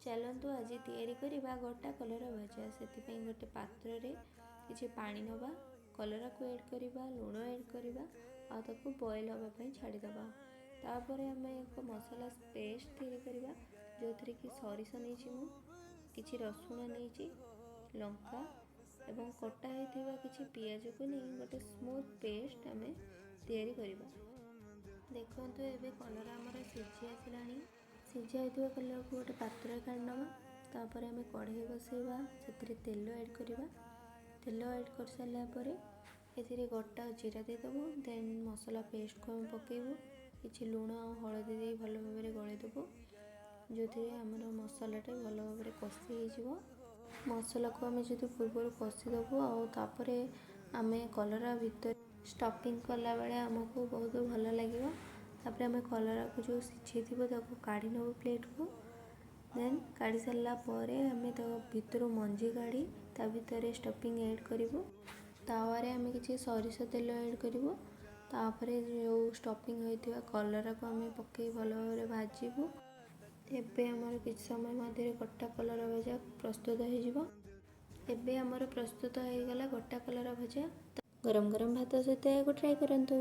ଚାଲନ୍ତୁ, ଆଜି ତିଆରି କରିବା ଗୋଟା କଲରା ଭଜା। ସେଥିପାଇଁ ଗୋଟେ ପାତ୍ରରେ କିଛି ପାଣି ନେବା, କଲରାକୁ ଏଡ଼୍ କରିବା, ଲୁଣ ଏଡ଼୍ କରିବା ଆଉ ତାକୁ ବଏଲ୍ ହେବା ପାଇଁ ଛାଡ଼ିଦେବା। ତାପରେ ଆମେ ଏକ ମସଲା ପେଷ୍ଟ ତିଆରି କରିବା, ଯେଉଁଥିରେ କି ସୋରିଷ ନେଇଛି ମୁଁ, କିଛି ରସୁଣ ନେଇଛି, ଲଙ୍କା ଏବଂ କଟା ହୋଇଥିବା କିଛି ପିଆଜକୁ ନେଇ ଗୋଟେ ସ୍ମୁଥ୍ ପେଷ୍ଟ ଆମେ ତିଆରି କରିବା। ଦେଖନ୍ତୁ, ଏବେ କଲରା ଆମର ସିଝି ଆସିଲାଣି। ସିଝା ହୋଇଥିବା କଲରାକୁ ଗୋଟେ ପାତ୍ରରେ କାଢ଼ି ନେବା। ତାପରେ ଆମେ କଢ଼େଇ ବସେଇବା, ସେଥିରେ ତେଲ ଏଡ଼୍ କରିବା। ତେଲ ଏଡ଼୍ କରିସାରିଲା ପରେ ଏଥିରେ ଗୋଟା ଜିରା ଦେଇଦେବୁ। ଦେନ୍ ମସଲା ପେଷ୍ଟକୁ ଆମେ ପକାଇବୁ। କିଛି ଲୁଣ ଆଉ ହଳଦୀ ଦେଇ ଭଲ ଭାବରେ ଗୋଳେଇ ଦେବୁ, ଯେଉଁଥିରେ ଆମର ମସଲାଟା ଭଲ ଭାବରେ କଷି ହେଇଯିବ। ମସଲାକୁ ଆମେ ଯଦି ପୂର୍ବରୁ କଷିଦେବୁ ଆଉ ତାପରେ ଆମେ କଲରା ଭିତରେ ଷ୍ଟଫିଂ କଲାବେଳେ ଆମକୁ ବହୁତ ଭଲ ଲାଗିବ। ତାପରେ ଆମେ କଲରାକୁ ଯେଉଁ ସିଝେଇଥିବୁ, ତାକୁ କାଢ଼ି ନେବୁ ପ୍ଲେଟ୍କୁ। ଦେନ୍ କାଢ଼ି ସାରିଲା ପରେ ଆମେ ତା ଭିତରୁ ମଞ୍ଜି କାଢ଼ି ତା ଭିତରେ ଷ୍ଟଫିଂ ଏଡ଼୍ କରିବୁ। ତାୱାରେ ଆମେ କିଛି ସୋରିଷ ତେଲ ଏଡ଼୍ କରିବୁ। ତାପରେ ଯେଉଁ ଷ୍ଟଫିଂ ହୋଇଥିବା କଲରାକୁ ଆମେ ପକାଇ ଭଲ ଭାବରେ ଭାଜିବୁ। ଏବେ ଆମର କିଛି ସମୟ ମଧ୍ୟରେ ଗୋଟା କଲରା ଭଜା ପ୍ରସ୍ତୁତ ହେଇଯିବ। ଏବେ ଆମର ପ୍ରସ୍ତୁତ ହେଇଗଲା ଗୋଟା କଲରା ଭଜା। ଗରମ ଗରମ ଭାତ ସହିତ ଏହାକୁ ଟ୍ରାଏ କରନ୍ତୁ।